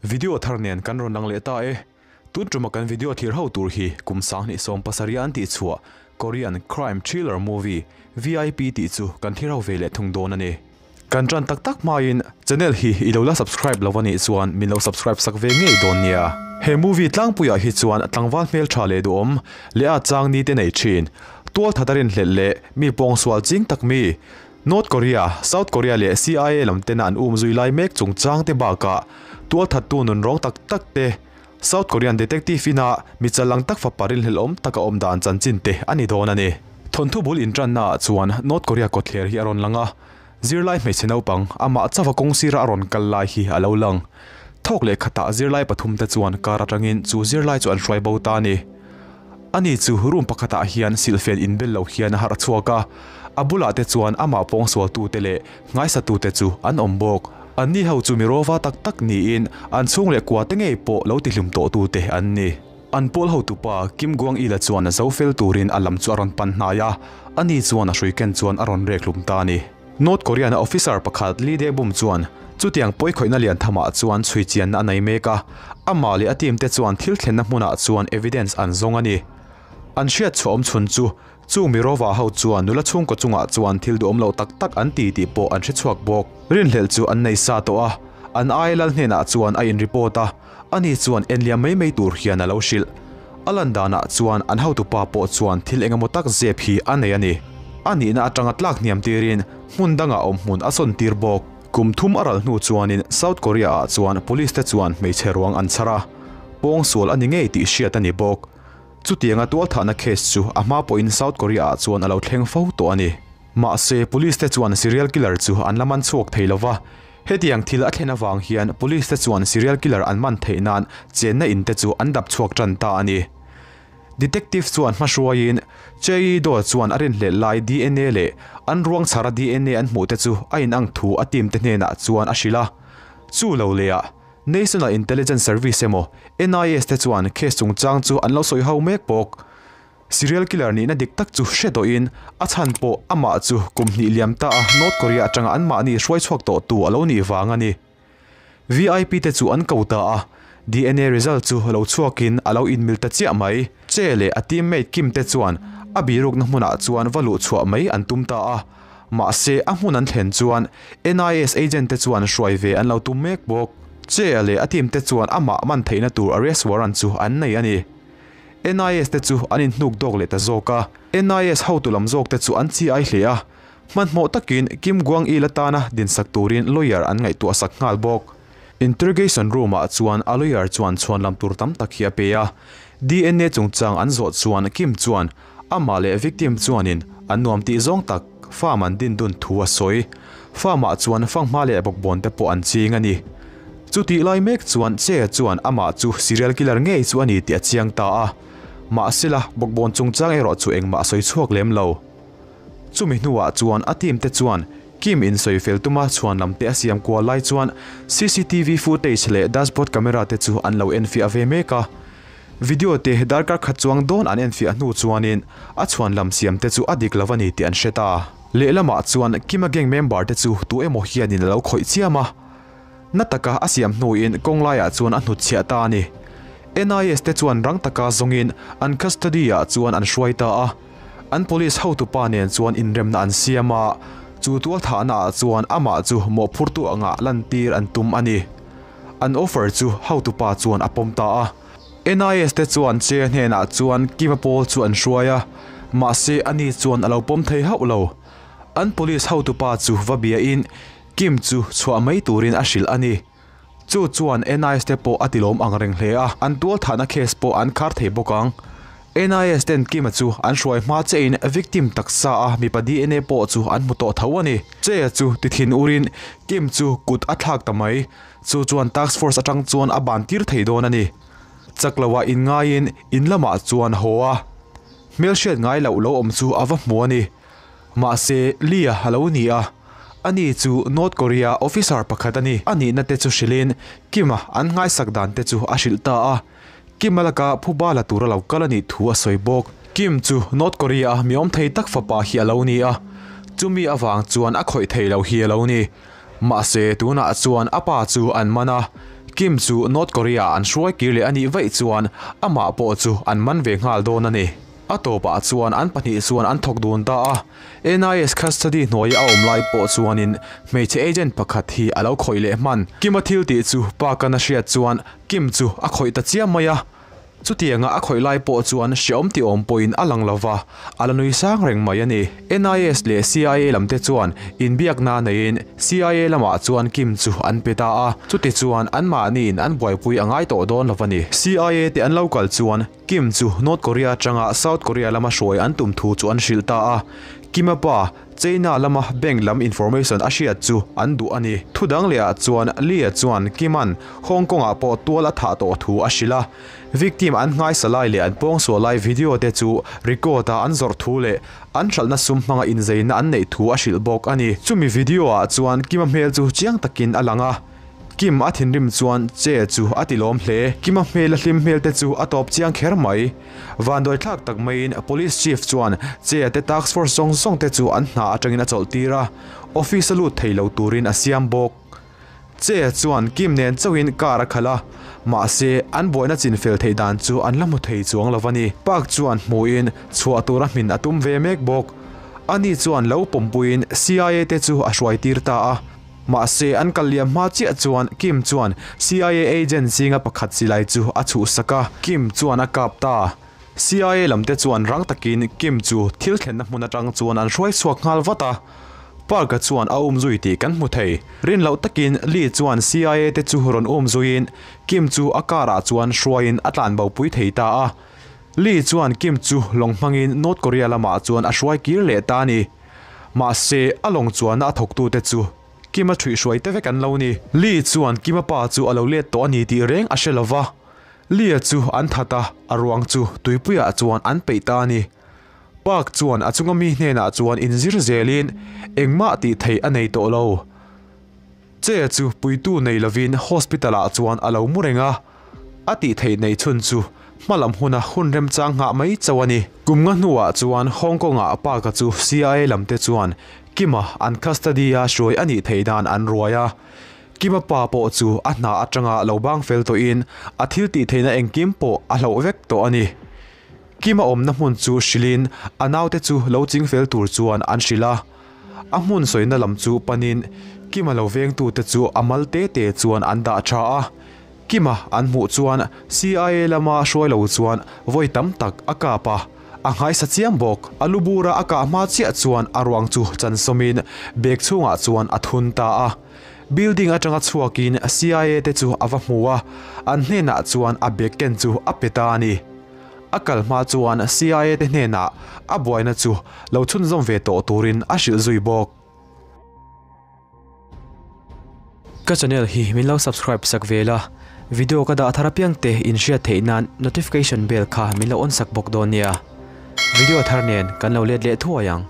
Video thar nen kan rawn lang leh ta e. Tun tuma kan video thlir ho tur hi kum 2017 an tih chhuah Korean crime thriller movie VIP tih chu kan thlir ho ve leh thung dawn a ni. Kan tan tak tak hmain channel hi i lo la subscribe lo anih chuan min lo subscribe sak ve ngei dawn nia. He movie tlangpuiah hi chuan tlangval hmel tha leh duhawm leh a chang ni te nei thin. Tual thatarin hlelh leh mi pawng sual ching tak mi North Korea, South Korea leh CIA lam tena an um zui lai mek chungchang te bakah tual thattu nun rawng tak tak te South Korean detective ina mi chalang tak fa parin hlelh awm taka awm dan chanchin te ani dawn ani. Thawnthu bul intranna ah chuan North Korea kawtthler hi a rawn lang a, zirlai hmeichhe naupang amah chawa kawng sira a rawn kal lai hi a lo lang. Thawk leh khatah zirlai pathum te chuan car atangin chu zirlai chu an hruai bo ta a ni. Ani chu room pakhatah hian silhfen inbel lo hian a harh chhuak a, a bulah te chuan amah pawng sualtute leh nghaisatute chu an awm bawk. Anni ho chu mi rawva tak tak niin an chhung leh kua te ngei pawh lo tihlum tawhtute an ni. An pawl hotupa Kim Guang Ila chuan a zo fel turin a lam chu a rawn pan hnai a, ani chuan a hrui ken chuan a rawn rek hlum ta a ni. North Korean a officer pakhat Lee Dae-bum chuan chutiang pawi khawihna lian thamah chuan chhui chianna a nei mek a, amah leh a team te chuan thil thlenna hmunah chuan evidence an zawng a ni. An hriat chhuah awm chhun chu chung mi rawva ho chuan nula chhungkaw chungah chuan thil duhawm lo tak tak an ti tih pawh an hre chhuak bawk. Rinhlelh chu an nei sa tawh a, an ai lal hnenah chuan a in report a, ani chuan enliam mai mai tur hian a lo hrilh. A lan danah chuan an hotupa pawh chuan thil engemaw tak zep hi a nei a ni. A nihna atanga tlak hniam tirin hmun dangah awm hmun a sawn tir bawk. Kum thum a ral hnu chuanin South Korea ah chuan police te chuan hmeichhe ruang an chhar a, pawng sual a ni ngei tih hriat a ni bawk. Chutianga tualthahna case chu a hma pawhin South Korea ah chuan a lo thleng fo tawh a ni. Mahse police te chuan serial killer chu an la man chhuak thei lova, hetiang thil a thlen avang hian police te chuan serial killer an man theih nan chenna in te chu an dap chhuak tan ta a ni. Detective chuan hmahruaiin Chei Do chuan a rinhlelh lai DNA leh an ruang chhara DNA an hmuh te chu a inang thu a team te hnenah chuan a hrilh a. Chu lo leh ah National Intelligence Service emaw NIS te chuan case chungchang chu an lo sawi ho mek bawk. Serial killer nihna dik tak chu hre tawhin a chhan pawh amah chu kum hnih liam ta a North Korea atanga anmahni hruai chhuak tawh tu a lo nih vang a ni. VIP te chu an ko ta a, DNA result chu lo chhuakin a lo inmil ta chiah mai. Che leh a teammate Kim te chuan a birukna hmunah chuan va luh chhuah mai an tum ta a, mahse a hmun an thlen chuan NIS agent te chuan hruai ve an lo tum mek bawk. Che leh a team te chuan amah man theihna tur arrest warrant chu an nei a ni. NIS te chu an inhnuk dawk leh ta zawk a, NIS hotu lam zawk te chu an chi ai hle a, hmanhmawh takin Kim Guang Il atana dinsak turin lawyer an ngaihtuah sak nghal bawk. Interrogation room ah chuan a lawyer chuan chhuan lam tur tam tak hi a pe a, DNA chungchang an zawh chuan Kim chuan amah leh victim chuanin an nuam tih zawng tak farm an din dun thu a sawi. Farm ah chuan fanghma leh bawkbawn te pawh an ching a ni. Chutih lai mek chuan Che chuan amah chu serial killer ngei chu a ni tih a chiang ta a, mahsela bawkbawn chungchang erawh chu engmah a sawi chhuak lem lo. Chumi hnuah chuan a team te chuan Kim in sawi fel tuma chhuan lam te a siam kual lai chuan CCTV footage leh dashboard camera te chu an lo enfiah ve mek a. Video te darkar khat chuang dawn an enfiah hnu chuanin a chhuan lam siam te chu a dik lo a ni tih an hre ta. Lehlamah chuan Kim-a gang member te chu tu emaw hianin a lo khawih chiam a. Na taka a siam hnuin kawng laiah chuan a hnutchhiah ta a ni. NIS te chuan rang taka zawngin an custody ah chuan an hruai ta a. An police hotupa nen chuan inremna an siam a, chu tualthahna ah chuan amah chu mawhphurtu angah lantir an tum a ni. An offer chu hotupa chuan a pawm ta a. NIS te chuan Che hnenah chuan Kima pawl chu an hruai a, mahse ani chuan a lo pawm thei hauh lo. An police hotupa chu va biain Kim chu chhuah mai turin a hrilh a ni. Chu chuan NIS te pawh a tilawm ang reng hle a, an tualthahna case pawh an khar thei bawk ang. NIS ten Kim-a chu an hruai hma chein victim taksa a mipa DNA pawh chu an hmu tawh tho a ni. Che-a chu ti thin urin Kim chu kut a thlak ta mai. Chu chuan task force atang chuan a ban tir thei dawn a ni. Chak loah inngaiin in lamah chuan haw a. Hmelhriat ngai loh lo awm chu a va hmu a ni. Mahse, Lee-a a lo ni a, ani chu North Korea officer pakhat a ni. A nihna te chu hrilhin Kim-a an nghaisak dan te chu a hrilh ta a, Kim-a laka phuba la tur a lo kal a nih thu a sawi bawk. Kim chu North Korea-a mi awm thei tak fapa hi a lo ni a, chumi avang chuan a khawih thei lo hi a lo ni. Mahse, tunah chuan a pa chu an man a, Kim chu North Korea ah an hruai kir leh a nih vaih chuan amah pawh chu an man ve nghal dawn a ni. A tawpah chuan an pahnih chuan an thawk dun ta a, NIS custody hnuaia a awm lai pawh chuanin hmeichhe agent pakhat hi a lo khawih leh hman. Kim-a thil tih chu Park-an a hriat chuan Kim chu a khawih ta chiam mai a. Chutianga a khawih lai pawh chuan hreawm ti awm pawhin a lang lo va, a la nui sang reng mai a ni. NIS leh CIA lam te chuan inbiakna neiin CIA lamah chuan Kim chu an pe ta a, chutichuan anmahniin an buaipui a ngai tawh dawn lo va ni. CIA te an lo kal chuan Kim chu North Korea atanga South Korea lama hruai an tum thu chu an hrilh ta a, Kim-a pa China lama bank lam information a hriat chu an duh a ni. Thu dang lehah chuan Lee-a chuan Kim-a'n Hong Kong-ah pawh tual a thah tawh thu a hrilh a, victim an nghaisa lai leh an pawngsual lai video te chu record a an zawrh thu leh an hralhna sum hmanga inzeina an neih thu a hrilh bawk a ni. Chumi video-ah chuan Kim-a hmel chu chiang takin a lang a. Kim a thinrim chuan che chu a ti lawm hle. Kim a hmel a hlim hmel te chu a tawp chiang kher mai. Vanduai thlak tak maiin Police Chief chuan che a te task force zawng zawng te chu an hna atangin a chawlh tir a, office a lut thei lo turin a siam bawk. Che chuan Kim nen chauhin car a khalh a, mahse an buaina chin fel theih dan chu an la hmu thei chuang lo a ni. Park chuan hmuhin chhuah tura hmin a tum ve mek bawk. Ani chuan lo pawmpuiin CIA te chu a hruai tir ta a. Mahse, an kal liam hma chiah chuan Kim chuan CIA agent zinga pakhat silai chu a chhuhsak a, Kim chuan a kap ta. CIA lamte chuan rang takin Kim chu thil thlenna hmun atang chuan an hruai chhuak nghal vat a. Park-a chuan a um zui tih kan hmu thei. Rin loh takin Lee chuan CIA te chu rawn um zuiin Kim chu a car ah chuan hruaiin a tlanbo pui thei ta a. Lee chuan Kim chu lawng hmangin North Korea lamah chuan a hruai kir leh ta a ni. Mahse, a lawng chuanna a thawktute chu Kima ṭhuihhruai te vek an lo ni. Lee chuan Kima pa chu a lo let tawh a ni tih reng a hre lo va. Lee-a chu an that a, a ruang chu tuipuiah chuan an peih ta a ni. Park chuan a chunga mi hnenah chuan inzir zelin engmah tih theih a nei tawh lo. Che chu puitu nei lovin hospital-ah chuan a lo mu reng a, a tih theih neih chhun chu hmalam huna hun remchang nghah mai chauh a ni. Kum nga hnuah chuan Hong Kong-ah Park-a chu CIA lamte chuan Kim-a an custody-a hruai a nih theih dan an ruai a. Kim-a pa pawh chu a hna atanga lo bang fel tawhin a thil tih theihna engkim pawh a hloh vek tawh a ni. Kim-a awmna hmun chu hrilhin a naute chu lo ching fel tur chuan an hrilh a. A hmun sawina lam chu panin Kima lo vengtute chu a mal te te chuan an dah tha a. Kima an hmuh chuan CIA lama hruai lo chuan vawi tam tak a kap a, a nghaisa chiam bawk. A lu bura a kah hma chiah chuan a ruang chu chansawmin bag chhungah chuan a thun ta a. Building atanga chhuakin CIA te chu a va hmu a, an hnenah chuan a bag ken chu a pe ta a ni. A kal hma chuan CIA te hnenah a buaina chu lo chhunzawm ve tawh turin a hrilh zui bawk. Ka channel hi min lo subscribe sak ve la, video ka dah thar apiang te in hriat theih nan notification bell kha min lo on sak bawk dawn nia. Video thar nen kan lo let leh thuai ang.